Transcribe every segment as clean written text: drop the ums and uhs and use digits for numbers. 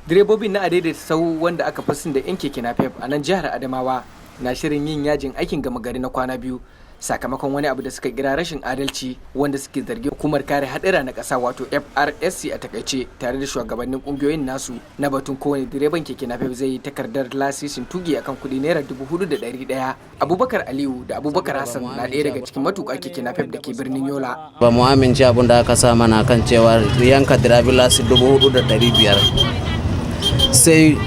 Direbobin na adaidaita sahu, wanda aka fi da yan keke napep a nan jihar Adamawa, na shirin yin yajin aikin gama gari na kwana 2 sakamakon wani abu da suka kira rashin adalci, wanda suke zargin hukumar kare hadira na ƙasa, wato FRSC a takaice, tare da shugabannin kungiyoyin nasu na batun kowane direban keke napep zai yi takardar lasisin tugi akan kuɗi ₦4,100. Abubakar Aliyu da Abubakar Hassan na ɗaya daga cikin matuƙa keke napep da ke birnin Yola. Ba mu amince abin da aka sa mana kan cewa yanka driving license 4,500, sai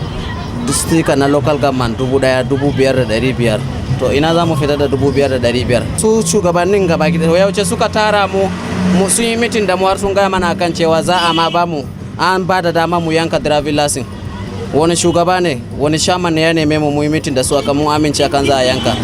sticker na local government 1,000, 5,500. To, ina za mu fita da 5,500? Su shugabannin gaba ya wuce suka tara mu, sun yi meeting da mu, har sun gaya mana kan cewa za a ma ba mu, an ba da dama mu yanka driving license. Wani shugaba ne, wani chairman ne ya neme mu mu yi meeting da su akan mun amince akan za a yanka?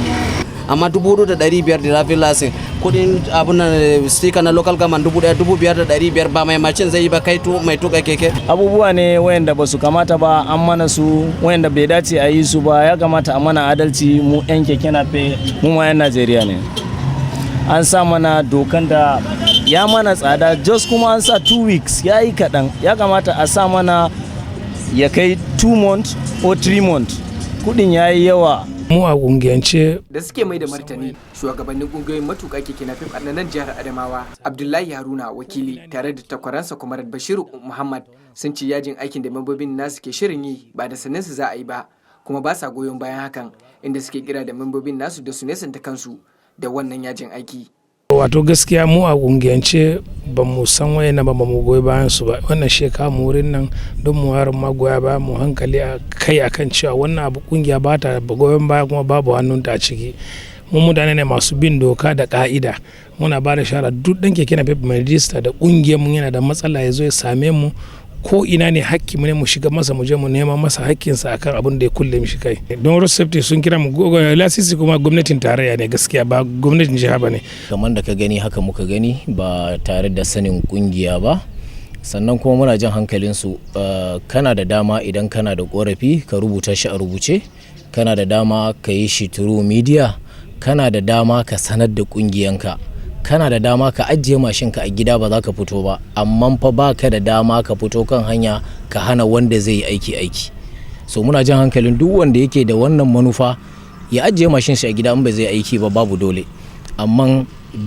Amma 4,500 driving license, kudin abun nan sticker na local government 1,000, 5,500, ba mai mashin zai yi ba, kai mai tuka keke. Abubuwa ne wayanda ba su kamata ba an mana su, wayanda bai dace a yi su ba. Ya kamata a mana adalci. Mu yan keke nape, mu ma yan Najeriya ne. An sa mana dokan da ya mana tsada just, kuma an sa 2 weeks, ya yi kaɗan. Ya kamata a sa mana ya kai 2 months or 3 months. Kudin ya yi yawa. Mu a kungiyance Da suke mai da martani, shugabannin kungiyoyin matuƙa keke napep a nan jihar Adamawa, Abdullahi Haruna Wakili tare da takwaransa Comrade Bashiru Muhammad, sun ce yajin aikin da membobin nasu ke shirin yi ba da sanin su za a yi ba, kuma ba sa goyon bayan hakan, inda suke kira da membobin nasu da su nesanta kansu da wannan yajin aiki. Wato gaskiya mu a kungiyance ba mu san wayan ba, ba mu goyi bayan su ba. Wannan shekara mu wurin nan don mu harin magoya baya mu hankali a kai akan cewa wannan abu kungiya ba ta goyon baya, kuma babu hannunta a ciki. Mu mutane ne masu bin doka da ka'ida. Muna ba da shara, duk dan keke napep mai rijista da kungiyar mu yana da matsala, ya zo ya same mu ko ina ne. Hakki mu ne mu shiga masa, mu je mu nema masa hakkinsa akan abin da ya kulle mishi kai. Don road safety sun kira mu lasisi, kuma gwamnatin tarayya ne gaskiya, ba gwamnatin jiha ba ne. Kamar da ka gani, haka muka gani ba tare da sanin kungiya ba. Sannan kuma muna jan hankalinsu, kana da dama idan kana da korafi ka rubuta shi a rubuce, kana da dama ka yi shi through media, kana da dama ka sanar da kungiyanka, kana da dama ka ajiye mashinka a gida ba za ka fito ba. Amma fa ba ka da dama ka fito kan hanya ka hana wanda zai yi aiki aiki. So muna jan hankalin duk wanda yake da wannan manufa ya ajiye mashin shi a gida in ba zai aiki ba. Babu dole, amma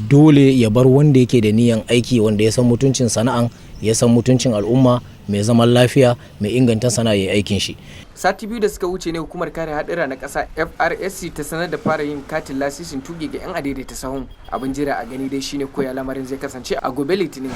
dole ya bar wanda yake da niyan aiki, wanda ya san mutuncin sana'an, ya san mutuncin al'umma, mai zaman lafiya, mai inganta sana'a, ya aikin shi. Sati 2 da suka wuce ne hukumar kare hadura na ƙasa FRSC ta sanar da fara yin katin lasisin tuki ga 'yan adaidaita sahun. Abin jira a gani dai shine ko ya lamarin zai kasance a gobe Litinin.